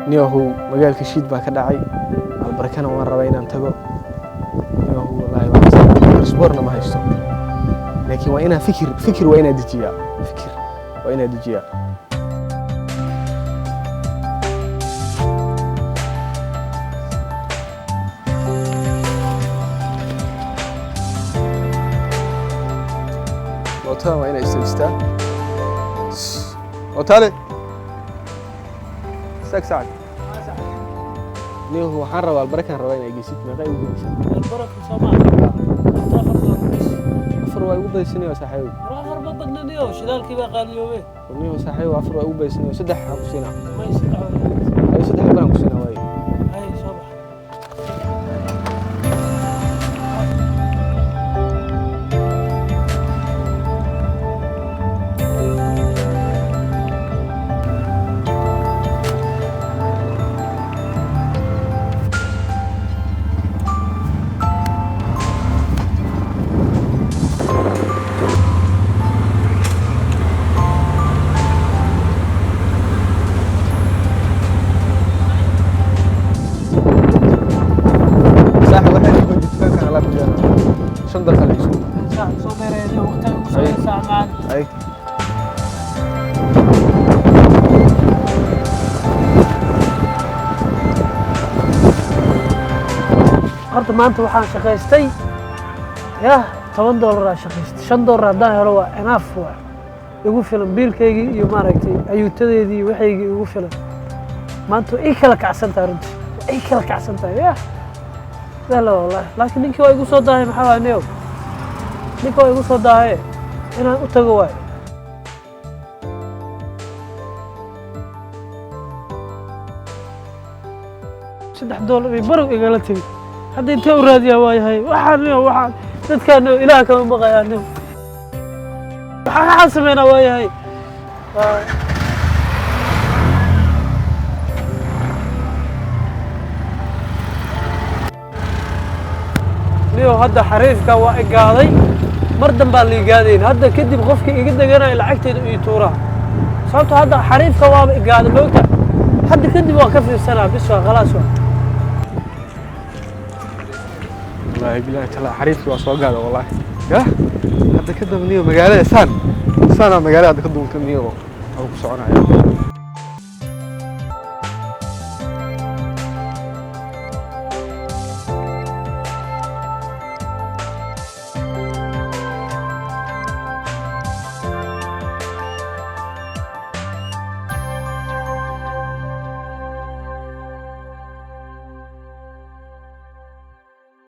Niyahow, magaalka shiid baa ka dhacay, Albarakana waan rabaa inaan tago. Niyahow, wallaahi waa ma haysto, laakiin waa inaan fikir waa inaan dejiyaa, fikir waa inaan dejiyaa. Mootada waa inaa istaajistaa. Mootaale, istaag sacad. Niyahow, waxaan rabaa Albarakaan rabaa inaa geysid. Meeqa igu geysaa? Albaraka Soomaaliya inta $4 bis. 4 waa igu badisanayo, saaxiibow. War, 4 ma badnaniyo, shidaalkii baa qaaliyoobe. Niyahow saaxiibow, 4 waa igu badisanayo, 3 aan ku siinaa. May, 3 waa. Ayo, 3 baan ku siinaa waaye. Hay, soo bax. Saaxib, waxay ku dukaankan alaab ku jiraan 5 daqiiqo la isugu. Saac soo dheereeyo, waqtiga ugu soo saac macaan. Ay. Horta maanta waxaan shaqaystay, yah, $10 aan shaqaystay. $5 haddaan helo waa enough, waa igu filan biilkaygii iyo maaragtay ayuutadeedii iyo waxaygii igu filan. Maanta waa ii kala kacsan tahay, runtii waa ii kala kacsan tahay. Yah, wala wallahi, laakiin ninkii waa igu soo daahay. Maxaa waay niyow, ninka waa igu soo daahaye, inaan u tago waayo. $3 bay barow igala tegey. Hadda intee u raadiyaa waayahay? Waxaan niyo, waxaan dadkaan niyo, Ilaah kama baqayaa niyo. Waxaan sameynaa waayahay. Niyo, hadda xariifka waa igaaday, mar dambaa la igaadayn. Hadda kadib qofkii iga deganaya lacagteeda ii tuuraa, sababto hadda xariifka waaba igaaday, moogta. Hadda kadib waa ka fiirsanaa, bis, waa khalaas waa. Wallaahi billahi taala, xariifkii waa soo gaada wallaahi. Yah, hadda ka daba niyo magaalada saan saanaa, magaalada hadda ka duunka niyo oo ku soconaya.